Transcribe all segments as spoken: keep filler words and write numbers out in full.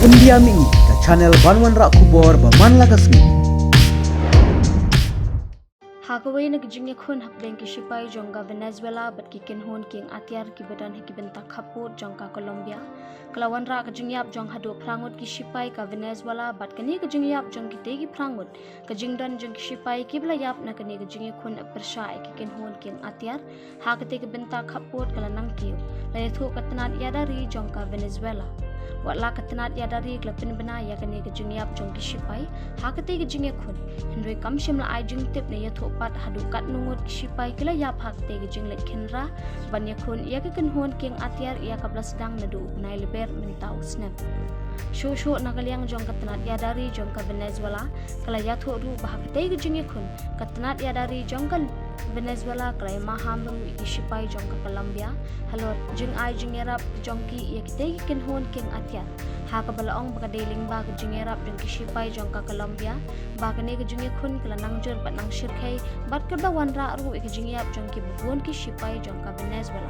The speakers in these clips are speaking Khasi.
India Mih, ka channel ban wanrah khubor ba man la ka sngi. Ha kawei na ka jingïakhun hapdeng ki shipai jong ka Venezuela bad ki kynhun kieng atiar kiba don ha ki bynta khappud jong ka Colombia, ka la wanrah ka jingïap jong haduh phra ngut ki shipai ka Venezuela bad kane ka jingïap jong kitei ki phra ngut, ka jingdon jong ki shipai kiba la ïap na kane ka jingïakhun pyrshah ïa ki kynhun kieng atiar ha katei ka bynta khappud ka la nang kiew, la ïathuh ka tnat ïada ri jong ka Venezuela. Wat la ka tnat ïada ri ka la pynbna ïa kane ka jingïap jong ki shipai ha katei ka jingïakhun, hynrei kam shym la ai jingtip ne ïathuh pat haduh katno ngut ki shipai ki la ïap ha katei ka jingleit khynra ban ïakhun ïa ka kynhun kieng atiar ïa kaba la sdang naduh u bnai Lber mynta u snem. Shuh shuh na ka liang jong ka tnat ïada ri jong ka Venezuela, ka la ïathuh ruh ba ha katei ka jingïakhun, ka tnat ïada ri jong ka Venezuela ka la ïamaham ruh ïa ki shipai jong ka Colombia halor jingai jingïarap jong ki ïa kitei ki kynhun kieng atiar, ha kaba la ong ba ka dei lyngba ka jingïarap jong ki shipai jong ka Colombia ba kane ka jingïakhun ka la nang jur bad nang shyrkhei bad kaba la wanrah ruh ïa ka jingïap jong kiba bun ki shipai jong ka Venezuela.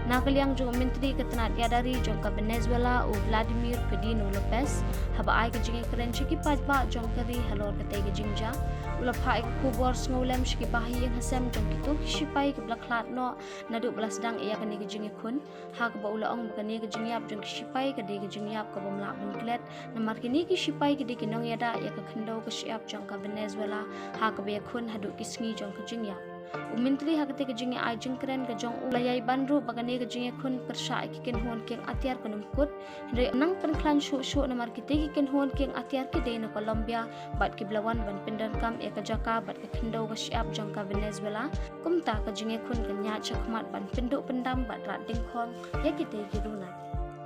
Na ka liang jong u myntri ka tnat ïada ri jong ka Venezuela, u Vladimir Padrino Lopez, haba ai ka jingïakren sha ki paidbah jong ka ri halor katei ka jingjia, u la phah ïa ka khubor sngewlem sha ki bahaïing hasem jong kito ki shipai kiba la khlad noh naduh ba la sdang ïa kane ka jingïakhun, ha kaba u la ong ba kane ka jingïap jong ki shipai ka dei ka jingïap kaba ym lah ban klet, namar kine ki shipai ki dei ki nongïada ïa ka khyndew ka shyiap jong ka Venezuela ha kaba ïakhun haduh ki sngi jong ka jingïap. U myntri ha katei ka jingai jingkren ka jong u la ïai ban ruh ba kane ka jingïakhun pyrshah ïa ki kynhun kieng atiar kan ym kut, hynrei nang pynkhlaiñ shuh shuh namar kitei ki kynhun kieng atiar ki dei na Colombia bad kiba la wan ban pyndonkam ïa ka jaka bad ka khyndew ka shyiap jong ka Venezuela. Kumta ka jingïakhun kan ïaid shakhmat ban pynduh pyndam bad rah dyngkhong ïa kitei ki runaid.